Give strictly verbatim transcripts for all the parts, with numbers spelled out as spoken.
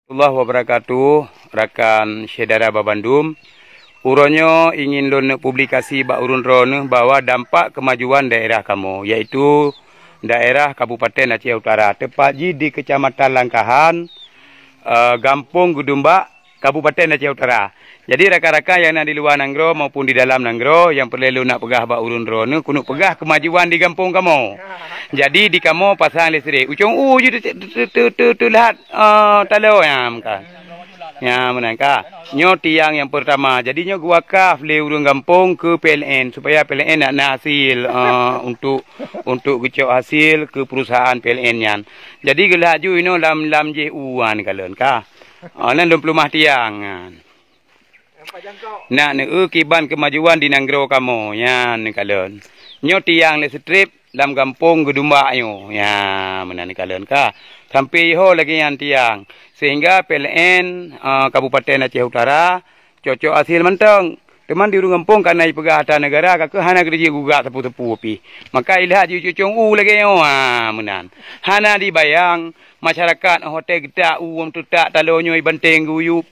Warahmatullahi wabarakatuh, rakan syedara babandum. Uroe nyoe ingin lôn neuk publikasi bak ureuëng droeneuh bahwa dampak kemajuan daerah kamoe, yaitu daerah Kabupaten Aceh Utara, tepat jih di Kecamatan Langkahan, eh, Gampông Geudumbak, Kabupaten Aceh Utara. Jadi rakan-rakan nyang na di luwa nanggroe maupun di dalam nanggroe nyang peureulée lôn nak peugah bak ureuëng droeneuh, keuneuk peugah kemajuan di gampông kamoe. Jadi di kamoe pasang listrik. Ucong u ju teu-, teu-, teu-, teu-, teu-, teulat, eh, taloe nyan ka. Nyan meunan ka. Nyoe tiang nyang pertama. Jadi nyoe geuwakaf lé ureuëng gampông keu P L N supaya P L N nak na hasil, eh, untuk, untuk geucok hasil keu perusahaan P L N nyan. Jadi geulaju inoe lam, lam jih u nyan kalon ka. Ah, nan lôn peulumah tiang nyan. Nak neueu kiban kemajuan di nanggroe kamoe nyan kalon. Nyoe tiang listrik lam gampông Geudumbak nyoe. Ya, meunan kalon ka. Sampai ho lagée nyan tiang. Sehingga P L N, eh, Kabupaten Aceh Utara cocok hasil mantong. Teuma di ureuëng gampông ka na jipeugah hareuta negara, ka keuh hana geujeuet gugak sapeue-sapeue pih. Maka ilhak jicucong u lagée nyoe, ha, meunan. Hana dibayang masyarakat hotel geutak u teutak taloe nyoe banteng geuyueb.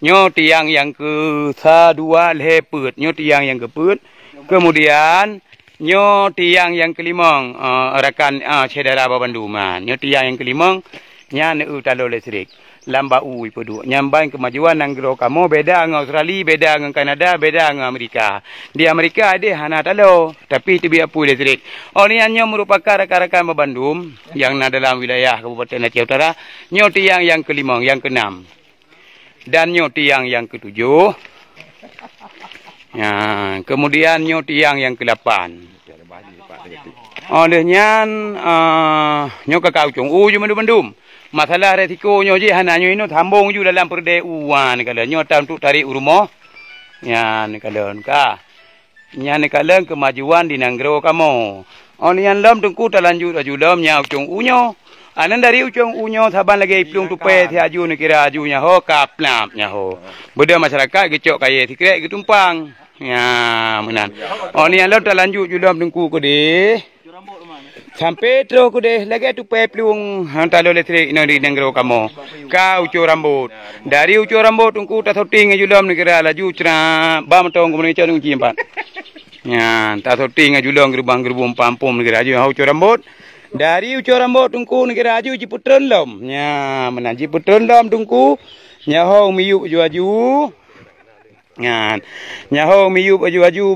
Nyoe tiang nyang keu sa dua lhée peuet. Nyoe tiang nyang keupeuet. Kemudian, nyoe tiang nyang keulimong, eh, rakan, eh, syedara babandum. Ha, nyoe tiang nyang keulimong, nyan neueu taloe listrik. Lam bak u ipeuduek. Nyan ban kemajuan nanggroe kamoe beda ngon Australia, beda ngon Kanada, beda ngon Amerika. Di Amerika deh hana taloe, tapi teubiet apui listrik. Oleh nyan nyoe merupakan rakan-rakan babandum nyang na dalam wilayah Kabupaten Aceh Utara, nyoe tiang nyang keulimong, nyang keunam. Dan nyoe tiang nyang ketujoh. Ya, kemudian nyoe tiang nyang keulapan. Oh, lheueh nyan, eh, nyoe ka kacung u jih mandum-mandum. Masalah resiko nyoe jih hana nyoe inoe sambong ju dalam peureudée u nyan kalon. Nyoe ta untuk tarék u rumoh. Nyan kalon ka. Nyan kalon keumajuan di nanggroe kamoe. Oh, nyan lom Teungku talanjut aju lom nyan ucong u nyoe. Aneuk dari ucong u nyoe saban lagée iplueng tupée si aju neukira aju nyaho ka plap nyaho. Beudoh masyarakat geucok kayée sikrek geutumpang. Nya, meunan. Oh, nyan lom talanjut ju lom Teungku keudeh. Sampai troh keudeh lagée tupée plueng, ha, taloe listrik inoe di nanggroe kamoe. Ka ucok rambot. Dari ucok rambot Teungku tasoting aju lom neukira laju cra ba mantong geumeunyoe cok nunci empat. Nya, tasoting aju lom geurubang-geurubong pampom neukira aju ha ucok rambot. Dari ucok rambot Teungku neukira aju jipeutreun lom. Nya, meunan jipeutreun lom Teungku. Nyaho miyueb aju-aju. Nyan. Nyaho miyueb aju-aju